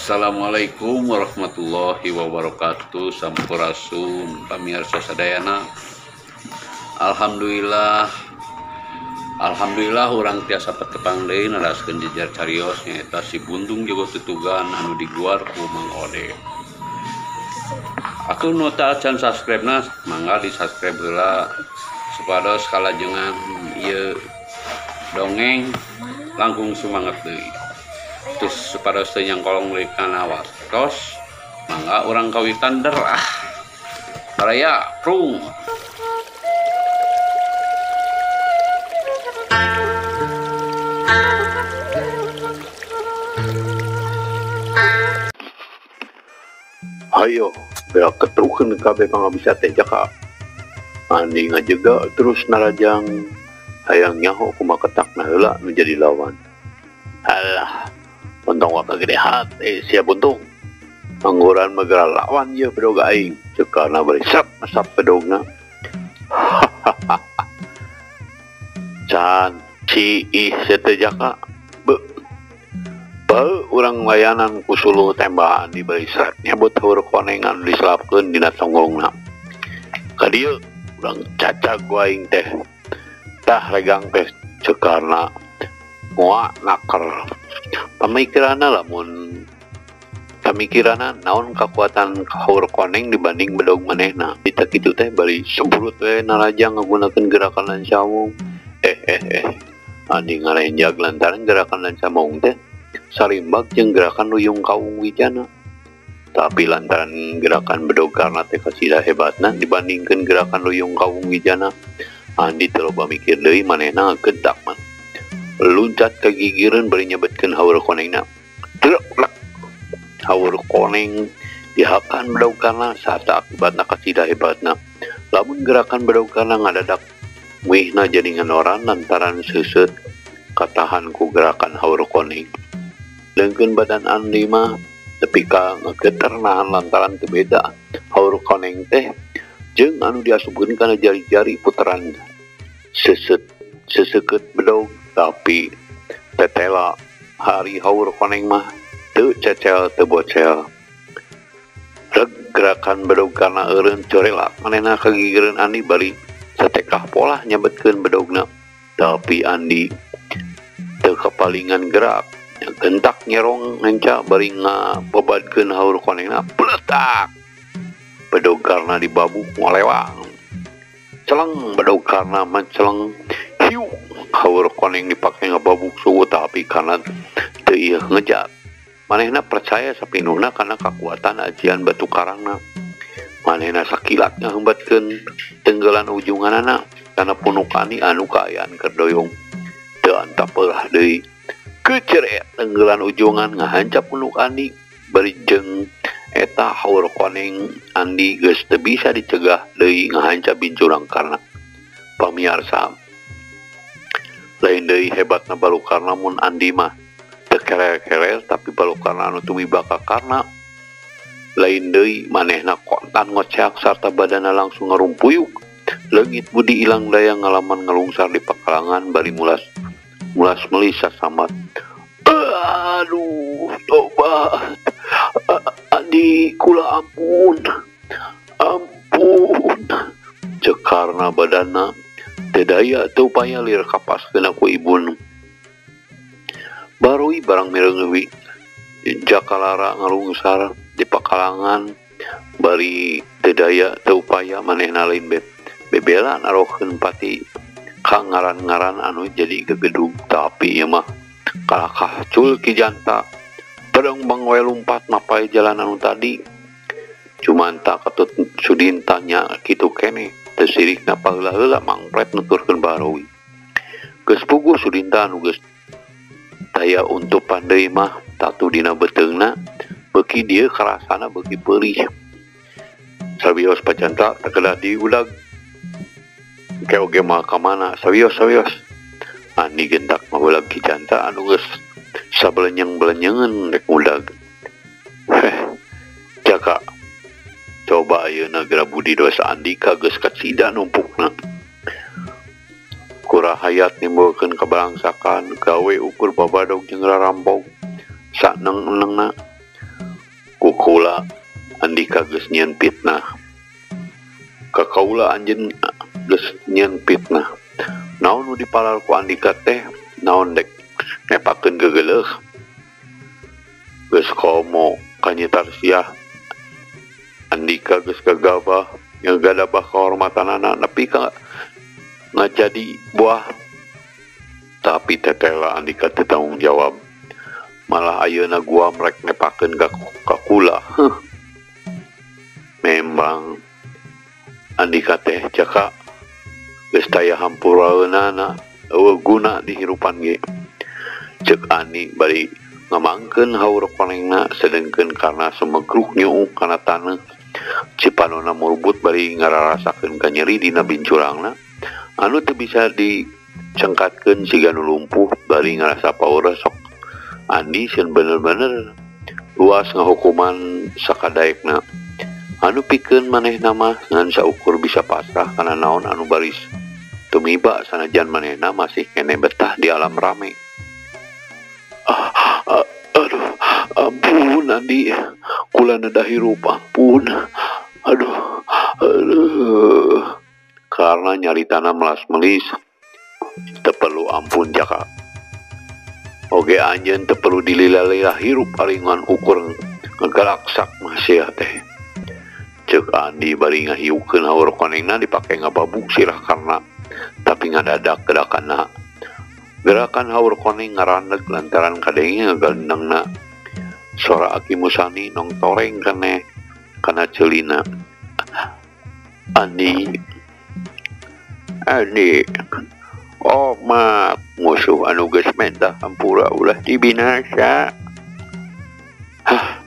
Assalamualaikum warahmatullahi wabarakatuh. Sampurasun pamirsa sadayana. Alhamdulillah, alhamdulillah urang tiasa patepang deui naraskeun jejer carios nyaeta si Buntung Jago Tutugan anu diguar ku Mang Ode. Atuh nu teu acan subscribe na mangga di subscribe heula supados kalajengan ieu dongeng langkung semangat deui. Terus supados teu nyangkolong deui kana waktos mangga urang kawitan derah. Baraya prung. Ayo, berak ketrukeun kabeh pangabisa teh jaka. Andi ngajega terus narajang hayang nyaho kumaha ketakna heula nu jadi lawan. Alah, untung waka gede hate sia Buntung. Angguran mah geura lawan ieu bedog aing, ceukana bari sap masap bedogna. Can ci ih sia teh jaka. Be. Bau urang layanan ku suluh tembakan di bari seret nyebut haur konengan diselapkeun dina tonggongna. Ka dieu urang cacag aing teh. Tah regang teh cekarna moa naker. Pamikiranna lamun pamikiranna naon kakuatan haur koneng dibanding bedog manehna. Kita kitu teh bari semprut we narajang ngagunakeun gerakan lancawung. Andi ngarenjag lantaran gerakan lancawung teh sarimbag jeung gerakan Ruyung Kawung Wijana. Tapi lantaran gerakan bedog karna teh kasida hebatna dibandingkeun gerakan Ruyung Kawung Wijana, Andi teu loba mikir deui manehna ngagentak mah. Luncat ka gigireun bari nyebetkeun haur konengna. Trek lek. Haur koneng dihakan bedog karna sarta akibatna kasida hebatna. Lamun gerakan bedog karna ngadadak wihna jadi nganoran lantaran seuseut katahan ku gerakan haur koneng. Leungkeun badan Andi mah tepi ka ngageter nahan lantaran teu beda haur koneng teh jeung anu diasupkeun kana jari-jari puteran seuseut seseukeut bedog, tapi tetela hari haur koneng mah teu cecel teu bocel. Reg gerakan bedog karna eureun corelak manehna kagigireun Andi bari satekah polah nyebetkeun bedogna, tapi Andi teu kapalingan gerak. Gentak nyerong nenca bari ngababadkeun haur konengna pletak. Bedog karna dibabuk ngolewang. Celeng bedog karna menceleng hiu. Haur koneng dipake ngababuk suhu tapi karna teu ieu ngejat. Manehna percaya sapinuhna kana kakuatan ajian batu karangna. Manehna sakilat ngahembatkeun tenggelan ujunganana kana punuk Andi anu kaayaan keur doyong. Teu antap peulah deui. Keceret tenggelan ujungan ngahancap punuk Andi bari jeung eta haur koneng Andi geus teu bisa dicegah deui ngahancap bincurang karna. Pamiarsa, lain deui hebatna balukarna mun Andi mah teu kerer-kerer tapi balukarna anu tumiba ka karna. Lain deui manehna kontan ngoceak sarta badana langsung ngarumpuyuk. Leungit budi ilang daya ngalaman ngalungsar di pakalangan bari mulas mulas melisa samat. Aduh, tobat. Andi kula ampun. Ampun. Cekarna badana teu daya teu upaya lir kapaskeun ku ibun. Barui barang mireungeui Jakalara ngalungsar di pakalangan bari teu daya teu upaya manehna lain bebela narohkeun pati ka ngaran-ngaran anu jadi gegedug, tapi ieu mah kalakah cul ki janta pedeng bang we lumpat mapai jalan anu tadi. Cuman tak ketut sudin tanya kitu keneh teu sirikna paheula-heula mangpret nuturkeun Barowi. Geus puguh Sudinta anu geus daya untuk pandai mah tatu dina beuteungna beuki dieu karasana beuki peurih. Sawios pacanta tekedah diudag keoge mah ka mana sawios sawios. Andi gentak mahulag ki janta anu geus sabelenyeng-belenyengeun rek ngudag. Heh, jaka coba ayeuna geura budi dosa Andika geus kacida numpukna. Kurahayat nimbulkeun kabarangsakan gawe ukur babadog jeung rarampok saneng-enengna. kula Andika geus nyieun fitnah. Ka kaula anjeun geus nyieun fitnah. Naon nu dipalar ku Andika teh naon dek nepakeun gegeleuh. Geus komo ka Nyi Tarsiah Andika geus gagabah ngagadabah kahormatanana nepi ka ngajadi buah. Tapi tetela Andika teu tanggung jawab. Malah ayeuna gua mrek nepakeun ka kula. Heuh. Memang Andika teh Jaka geus taya hampuraeunana eueuh guna di hirupan ge. Ceuk Ani bari ngamangkeun haur konengna sedengkeun karna sumegruk nyuuk kana taneuh. Cipanona murbut bari ngararasakeun kanyeri dina bincurangna anu teu bisa dicengkatkeun siga nu lumpuh bari ngarasa paureuh sok Andi sieun bener-bener luas ngahukuman sakadaekna. Anu pikeun manehna mah ngan saukur bisa pasrah kana naon anu baris tumiba sanajan manehna masih keneh betah di alam rame. Aduh, ampun Andi, kula nedah hirup, ampun. Aduh, aduh. Karena nyaritana melas-melis, teu perlu ampun Jaka. Oge anjeun teu perlu dilila-lila hirup ari ngan ukur ngagalaksak masih teh. Ceuk Andi bari ngahiukeun haur konengna dipake ngababuk sirah karna, tapi ngadadak gerakanna. Gerakan haur koneng ngaraneg lantaran kadenge ngagendengna. Sora Aki Musani nongtoreng keneh kana ceulina. Andi, Andi, oh mak musuh anu geus menta hampura ulah dibinasa. Hah,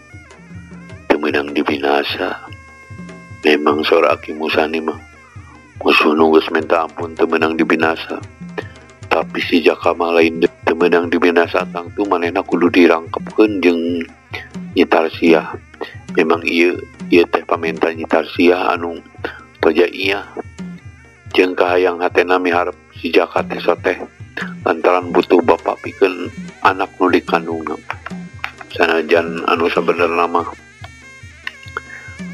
teu meunang dibinasa. Memang sora Aki Musani mah musuh nu geus menta ampun teu meunang dibinasa. Tapi si Jaka mah lain teu meunang dibinasa tangtu manehna kudu dirangkepkeun jeung Nyi Tarsiah. Memang ieu teh pamenta Nyi Tarsiah anu tojaiyah jeung kahayang hatena miharep si Jaka teh soteh lantaran butuh bapak pikeun anak nu dikandungna. Sanajan anu sabenerna mah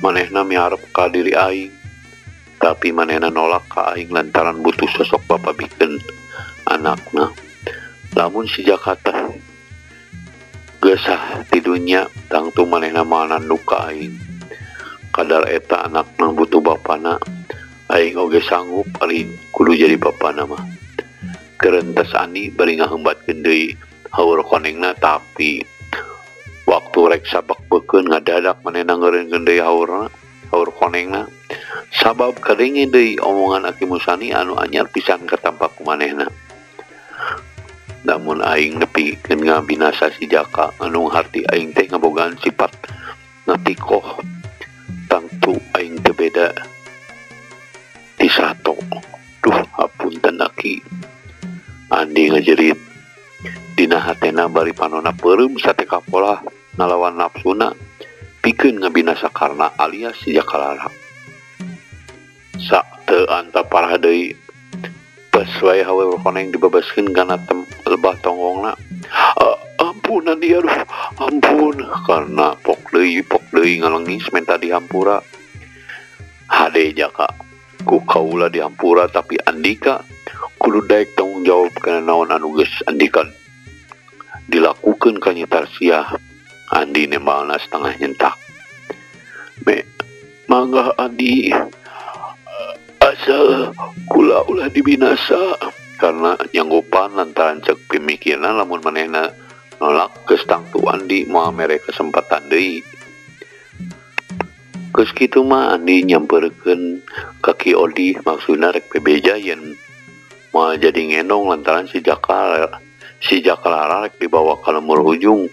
manehna miharep ka diri aing, tapi manehna nolak ka aing lantaran butuh sosok bapak pikeun anakna. Lamun si Jaka teh geusah ti dunya tangtu manehna moal nanduk ka aing. Kadar eta anakna butuh bapana, aing oge sanggup ari kudu jadi bapana mah. Kerentes Andi bari ngahembatkeun deui haur konengna, tapi waktu rek sabak beukeun ngadadak manehna ngeureunkeun deui haurna, haur konengna. Sabab kadenge deui omongan Aki Musani anu anyar pisan katampa ku manehna. Namun aing nepikeun ngabinasa si Jaka anu harti aing teh ngabogaan sifat ngatikoh. Tangtu aing teu beda ti sato. Duh, hapunten Aki. Andi ngajerit dina hatena bari panona peureum sate kapolah ngalawan nafsuna pikeun ngabinasa karna alias si Jaka Lara. Sak teu anta parah deui bas wae hawe koneng dibebaskeun kana lebah tonggongna. Ampun Andi, aduh ampun, karena pok deui ngalengis menta dihampura. Hade Jaka, ku kaula dihampura tapi Andika kudu daek tanggung jawab kana naon anu geus Andika dilakukeun ka Nyi Tarsiah. Andi nembalna setengah nyentak. Me, mangga Andi, asal kula ulah dibinasa. Karena nyanggupan lantaran cek pemikiran lamun manehna nolak geus tangtu Andi moal mere kesempatan deui. Geus kitu mah Andi nyamperkeun ka Ki Odi maksudna rek bebeja yen moal jadi ngendong lantaran si Jaka Lara rek dibawa ka lemur hujung.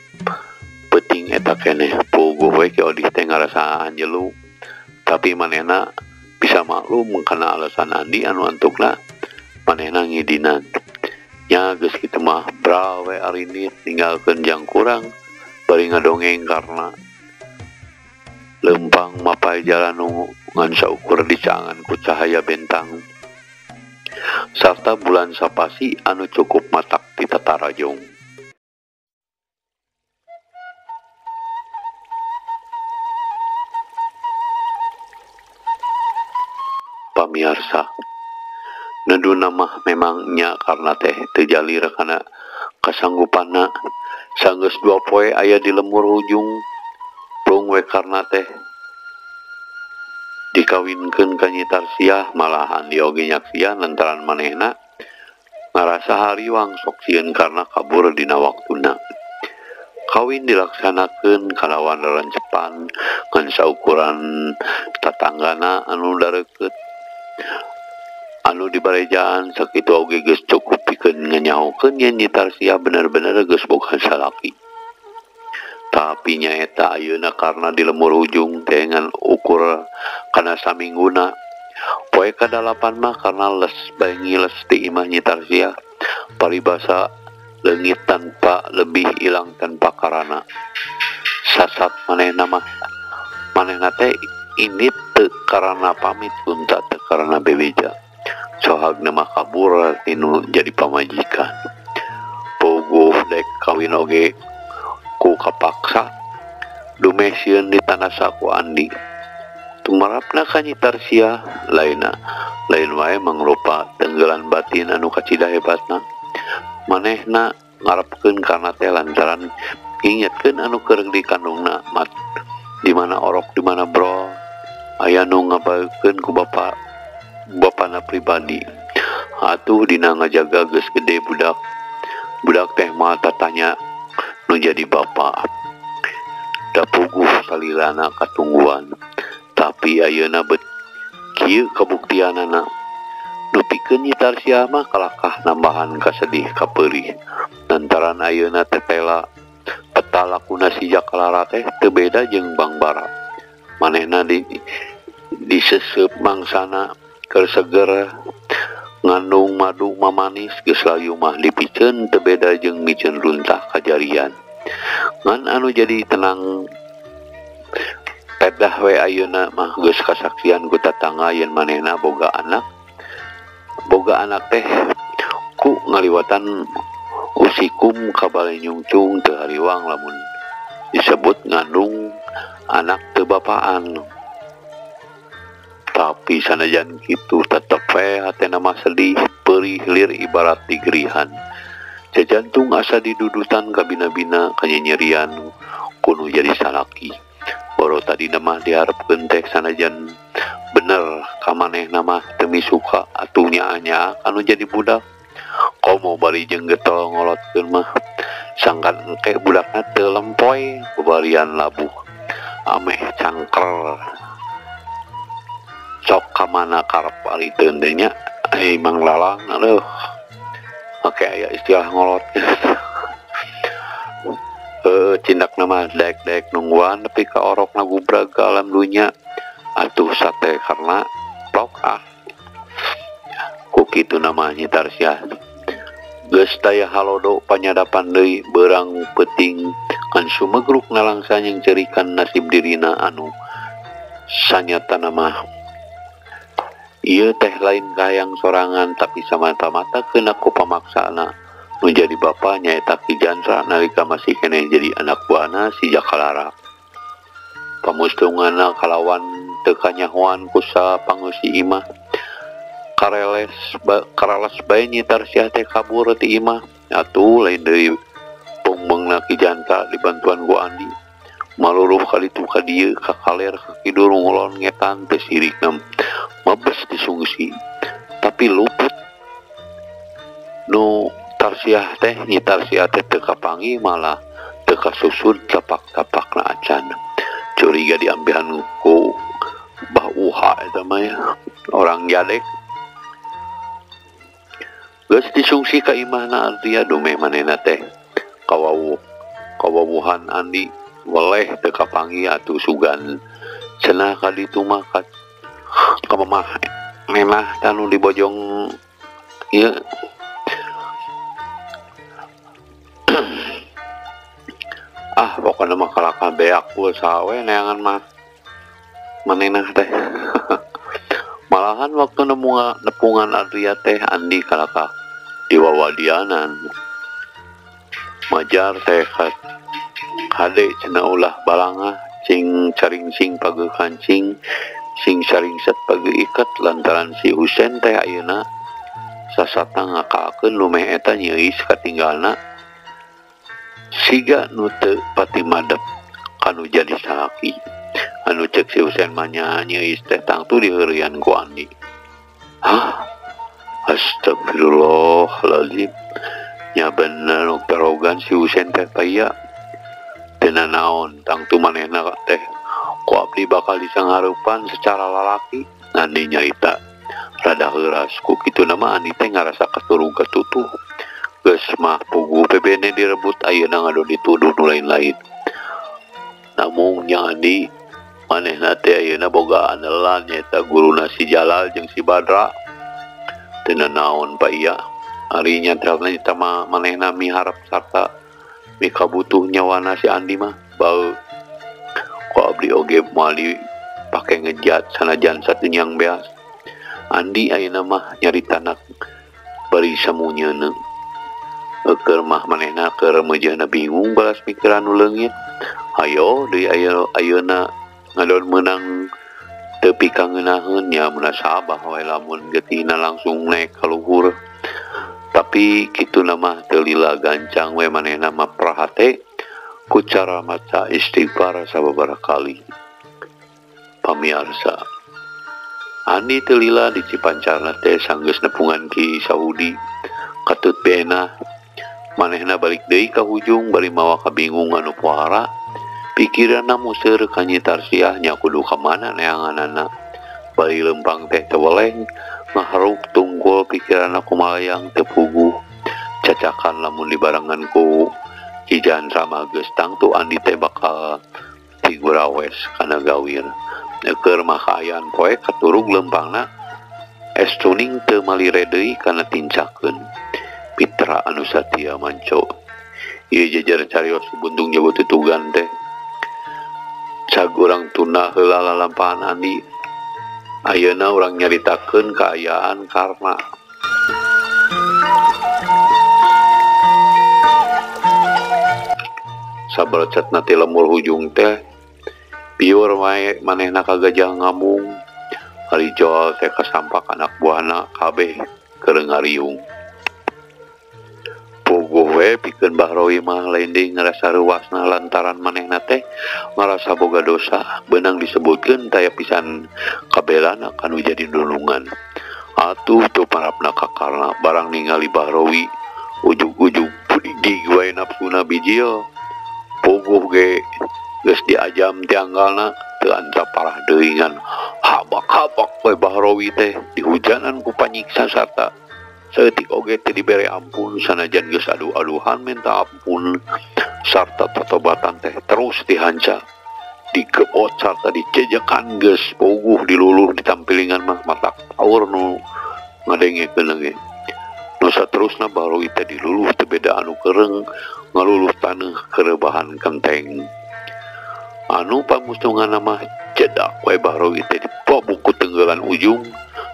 Peuting eta keneh puguh we Ki Odi teh ngarasaan jelu. Tapi manehna bisa maklum kana alasan Andi anu antukna manehna ngidinan. Nya geus kitu mah bra we arinit ninggalkeun jang kurang bari ngadongeng karena lempang mapai jalan nu ngan saukur dicangan ku cahaya bentang sarta bulan sapasi anu cukup matak ti tatarajong. pamiarsa. Neduna mah memang nya karena teh teu jalir kana kasanggupanna. Sanggeus 2 poe aya di lemur hujung plung we karena teh dikawinkeun ka Nyi Tarsiah malahan Andi oge nyaksian lantaran manehna ngarasa hariwang sok sieun karena kabur dina waktuna. Kawin dilaksanakeun kalawan rerencepan ngan saukuran tatanggana anu dareukeut anu dibarejaan sakitu oge geus cukup pikeun nganyahokeun yen Nyi Tarsiah bener-bener geus boga salaki. Tapi nyaeta ayeuna karena di lemur hujung teh ngan ukur kana samingguna. Poe kadalapan mah karena les bae ngiles ti imah Nyi Tarsiah paribasa leungit tanpa lebih ilang tanpa karana. Sasat manehna mah manehna teh ini teu karana pamit unta teu karana bebeja. Sohagna mah kabur tinu jadi pamajikan. Puguh dek kawin oge ku kapaksa dumeh sieun ditanasa ku Andi. Tumarapna ka Nyi Tarsiah lainna lain wae mangrupa tenggelan batin anu kacida hebatna. Manehna ngarepkeun kana teh lantaran ngingetkeun anu keur dikandungna mat di mana orok di mana bro aya nu ngabaekeun ku bapana pribadi. Atuh dina ngajaga geus gede budak budak teh mah tatanya nu jadi bapa. Da puguh salilana katungguan tapi ayeuna bet kieu kabuktianana. Nu pikeun Nyi Tarsiah mah kalakah nambahan kasedih kapeurih lantaran ayeuna tetela peta lakuna si Jakalara teh teu beda jeung Bangbara. Manehna diseseup mangsana keur seger ngandung madu mamanis geus layu mah dipiceun teu beda jeung miceun runtah kajarian. Ngan anu jadi tenang pedah we ayeuna mah geus kasaksian ku tatangga yen manehna boga anak. Boga anak teh ku ngaliwatan usikum kabale nyungcung teu hariwang lamun disebut ngandung anak teu bapaan. Tapi sanajan kitu tetep we hatena mah sedih perih lir ibarat digerihan. Jajantung asa didudutan kabina-bina kanyenyerian kuno jadi salaki. Boro tadina mah diharepkeun teh sanajan bener ka manehna mah teu misuka atuh nyaah-nyaah anu jadi budak. Komo bari jeung getol ngolotkeun mah sangkan engke budakna teu lempoy babarian labuh ameh cangker. Sok ka mana karep ari teu teh nya Mang Lalang aduh. Oke aya istilah ngolot. Cindak nama daek-daek nungguan tapi ka orokna gubrag ka alam dunya. Atuh sate karena plok ah. Ku kitu nama Nyi Tarsiah. Geus taya halodo panyadapan deui beurang peuting ngan sumegruk nalangsa nyengcerikan nasib dirina anu sanyatana mah. Ieu teh lain kahayang sorangan tapi samata-mata keuna ku pamaksana nu jadi bapa nyaeta Ki Jantra nalika masih keneh jadi anak buahna si Jakalara. Pamustunganna kalawan teu kanyahoan ku sapangeusi imah. Kareles bae Nyi Tarsiah teh kabur ti imah. Atuh lain deui pungbeungna Ki Jantra dibantuan ku Andi. Maluruh kaditu ka dieu ka kaler ka kidul ngulon ngetan teu sirikna mabes disungsi. Tapi luput nu Tarsiah teh Nyi Tarsiah teh teu kapanggih malah teu kasusud tapak-tapakna acan. Curiga diambihan ku Bah Uha eta mah ya, orang jadek. Geus disungsi ka imahna Ardia dumeh manehna teh kawawuhan Andi weleh teu kapanggih atuh sugan cenah ka ditu mah ka mamah nenah tanu dibojong ieu. Ah pokona mah kalakah beak pulsa we neangan mah manehna teh. Malahan waktu nepungan Adria teh Andi kalakah diwawadianan. Majar teh kade cenah ulah balangah cing caringsing pageuh kancing Sing saringset pageuiket lantaran si Husen teh ayeuna sasata ngakaakeun lumeh eta nyeuis katinggalna siga nu teu pati madep kanu jadi salaki. Anu cek si Husen mah nya nyeuis teh tangtu diheureuyan ku Andi. Hah? Astagfirullahaladzim. Nya bener nu perogan si Husen teh paya. Teu nanaon tangtu manehna teh ku abdi bakal disanghareupan secara lalaki. Andi nyarita rada heuras ku kituna mah Andi teh ngarasa katurug katutuh. Geus mah puguh bebene direbut ayeuna ngadu dituduh nu lain-lain. Namun nya Andi manehna teh ayeuna boga andalan nyaeta guruna si Jalal jeung si Badra. Teu nanaon pa iya. Ari nyantelna eta mah manehna miharep sarta mikabutuh nyawana si Andi mah bau. Ku abdi oge moal dipake ngejat sanajan satunyang beas. Andi ayeuna mah nyaritana bari samunyeuna. Keur mah manehna keur meujeuhna bingung balas mikiran nu leungit. Hayo deui ayeuna ngadon meunang teu pikangeunaheun nya munasabah we lamun getihna langsung naek ka luhur. Tapi kituna mah teu lila gancang we manehna mah prahate ku cara maca istighfar sababaraha kali. Pamiarsa, Andi teu lila di Cipancarna teh sanggeus nepungan Ki Saudi. Katut bena manehna balik deui ka hujung bari mawa kabingung anu pohara. Pikiranna museur ka Nyi Tarsiah nya kudu ka mana neanganana. Bari lempang teh teu weleng ngaharuk tunggul pikiranna kumalayang teu puguh. Cacakan lamun dibarengan ku Ki Jandra mah geus tangtu Andi teh bakal tigurawes kana gawir. Keur mah kaayaan poe katurug lempangna estuning teu malire deui kana tincakeun. Pitra anu satia manco. Ieu jejer carios buntung jago tutugan teh. Cag urang tunda heula lalampahan Andi. Ayeuna urang nyaritakeun kaayaan Karna. Sabarecetna ti lemur hujung teh piur wae manehna ka gajah ngamung. Ari jol teh kasampak anak buahna kabeh keur ngariung. Puguh we pikeun Bahrowi mah lain deui ngarasa reuasna lantaran manehna teh ngarasa boga dosa beunang disebutkeun taya pisan kabelana kanu jadi nulungan. Atuh teu parapna ka Karna barang ningali Bahrowi ujug-ujug pudigig wae nafsuna bijil. Puguh ge geus diajam tianggalna teu antap parah deui ngan habak-habak we Bahrowi teh dihujanan ku panyiksa sarta saeutik oge teu dibere ampun sanajan geus adu-aduhan minta ampun sarta totobatan teh terus dihanca digebot sarta dicejekan geus puguh diluluh ditampilingan mah matak paur nu ngadengekeun ge. Nu saterusna Bahrowi teh diluluh teu beda anu kereung ngaluluh taneuh kerebahan kenteng. Anu pamustunganna mah cedak we Bahrowi teh dipobuk ku tenggelan ujung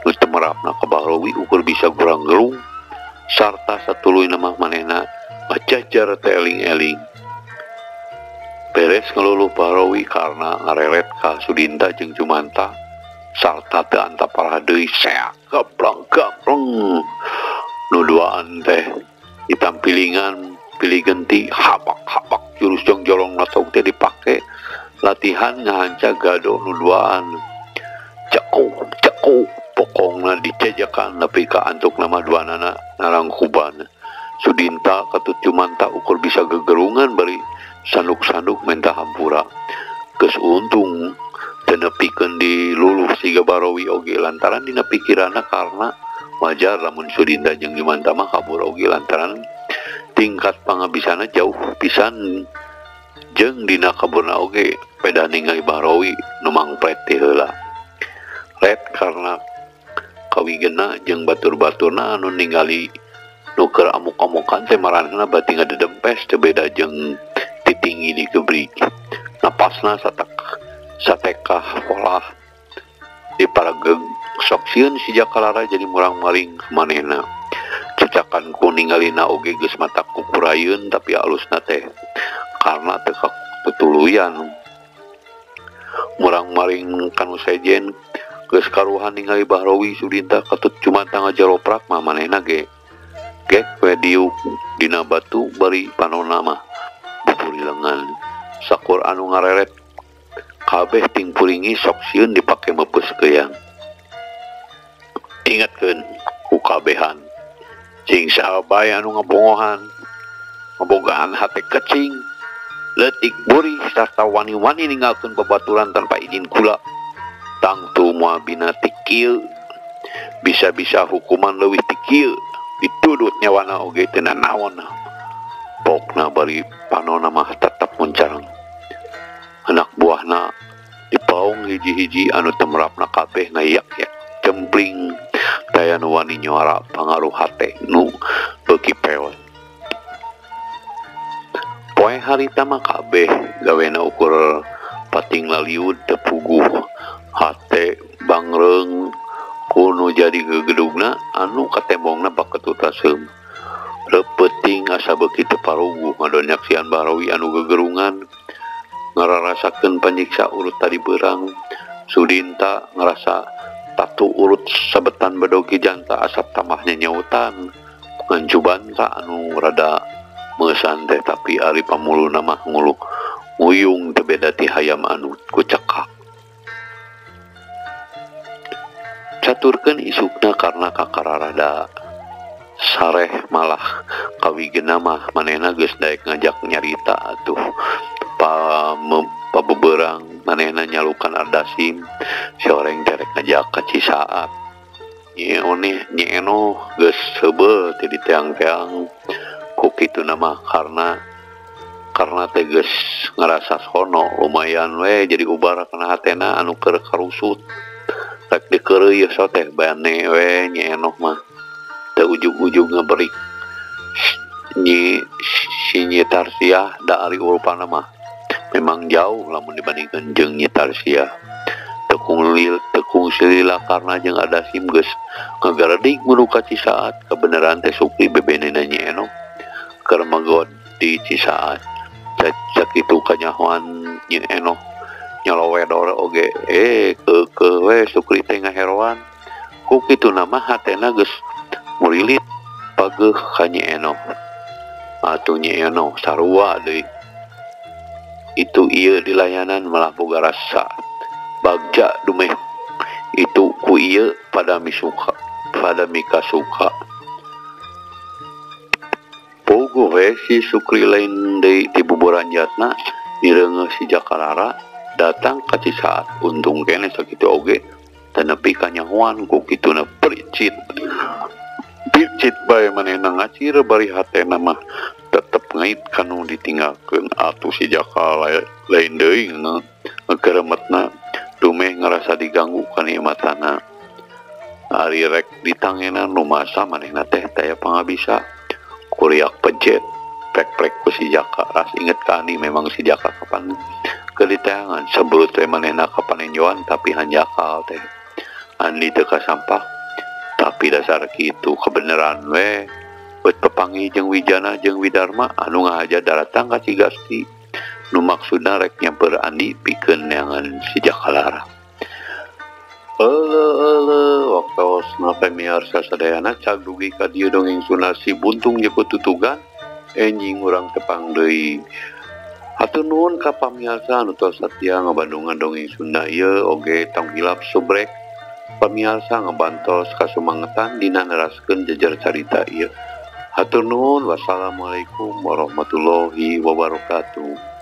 nu temerapna ka Bahrowi ukur bisa gurang-gerung sarta satuluyna mah manehna ngajajar teh eling-eling. Beres ngeluluh Bahrowi karena ngareret ka Sudinta jeung Jumanta sarta teu antap parah deui seak gabrang-gabreng. Nu duaan teh ditampilingan pilih genti habak-habak jurus jongjolong latog teh dipake latihan ngahanca gado nu duaan. Cekuk cekuk pokongna dicejakan nepi ka antuk nama duanana narangkuban. Sudinta katut Jumanta ukur bisa gegerungan bari sanduk-sanduk menta hampura. Geus untung teu nepikeun diluluh siga Bahrowi oge lantaran dina pikiranna karena wajar lamun Sudinta jeung Jumanta mah kabur oge lantaran tingkat pangabisana jauh pisan jeung dina kaburna oge peda ningali Bahrowi nu mangpret ti heula. Ret karena kawigena jeung batur-baturna anu ningali nu keur amuk-amukan teh maranehna bati ngadedempes teu beda jeung titinggi di gebrig. Napasna satekah polah di parageg sok sieun si Jakalara jadi murang-maring manehna. Cacakan ku ningalina oge geus matak kukurayeun tapi alusna teh karena teu tutuluyan. Murang-maring kanu sejen Geus karuhan ningali Bahrawi Sudinta katut cumantang ngajaroprak mah manehna ge gek we diuk dina batu bari panona mah buburilengan sakur anu ngareret kabeh ting puringi sok sieun dipake meupeus keuyang. Ingatkeun ku kabehan cing saha bae anu ngabongohan ngabogaan hate kecing leutik buri sarta wani-wani ninggalkeun babaturan tanpa izin kula. Tangtu moal bina ti kieu, bisa-bisa hukuman leuwih ti kieu, ditudut nyawana oge teu nanaon. Pokna bari panona mah tetep muncarang. Anak buahna dipaung hiji-hiji anu temrapna kabeh ngayak-yak cempling taya nu wani nyuara pangaruh hate nu beuki peot. Poe harita mah kabeh gawena ukur pating laliud teu puguh. Hate bangreung kuno jadi gegedugna anu katembongna baketut aseum. Reupeting asa beuki teu paruguh ngadon nyaksian Bahrawi anu gegerungan ngararasakeun panyiksa urut tadi beurang. Sudinta ngarasa tatu urut sabetan bedogi janta asap tambahnya nyautan ngan cubanta anu rada meusan teh tapi ari pamuluna mah nguluk nguyung teu beda ti hayam anu kucekak. Caturkeun isukna karena kakararada sareh malah kawigena mah manehna geus daek ngajak nyarita atuh pabeberang manehna nyalukan ardasim si oreng terek ngajak ka Cisaat. Nyi Nyi Enoh geus seubeuh teh diteang-teang ku kituna mah karena teh geus ngarasa sono lumayan we jadi ubar kana hatena anu keur karusut. Rek dikeureuy so teh bane we Nyi Enoh mah teu ujug-ujug ngaberik Nyi si Nyi Tarsiah da ari urupana mah memang jauh lamun dibandingkeun jeung Nyi Tarsiah. Tekung silila karena jeung Adasim geus ngagaredig muru ka Cisaat. Kebenaran teh Sukri bebenena Nyi Enoh keur magod di Cisaat. Sakitu kanyahoan Nyi Enoh nyalowedor oge keukeuh we Sukri teh ngaheroan. Ku kituna mah hatena geus murilit pageuh ka Nyi Enoh. Atuh Nyi Enoh sarua deui. Itu ieu dilayanan malah boga rasa bagja dumeh itu ku ieu pada misuka pada mika suka. Puguh we si Sukri lain deui ti buburanjatna direungeuh si Jakalara datang ka Cisaat. Untung keneh sakitu oge teu nepi kanyahoan ku kituna pericit. Pericit bae manehna ngacir bari hatena mah tetep ngait kanu ditinggalkeun. Atuh si Jaka lain deui ngageremetna dumeh ngarasa diganggu kanikmatana. Ari rek ditangenan rumasa manehna teh taya pangabisa. Kuriak pejet prek-prek ku si Jaka. Ras inget ka Andi memang si Jaka kapan keur diteangan sebrut we manehna kapanenjoan tapi hanjakal teh. Andi teu kasampak tapi dasar kitu kebenaran we bet pepangi jeung Wijana jeung Widarma anu ngahaja daratang ka Cigasti nu maksudna rek nyamper Andi pikeun neangan si Jakalara. Euleuh waktosna pamiarsa sadayana cag dugi ka dieu dongeng Sunda Si Buntung Jeput Tutugan enjing urang tepang deui. Hatur nuhun ka pamiarsa anu tos satia ngabandungan dongeng Sunda ieu oge tong hilap subrek pamiarsa ngabantos kasumangetan dina neraskeun jejer carita ieu. Hatur nuhun, wassalamualaikum warahmatullahi wabarakatuh.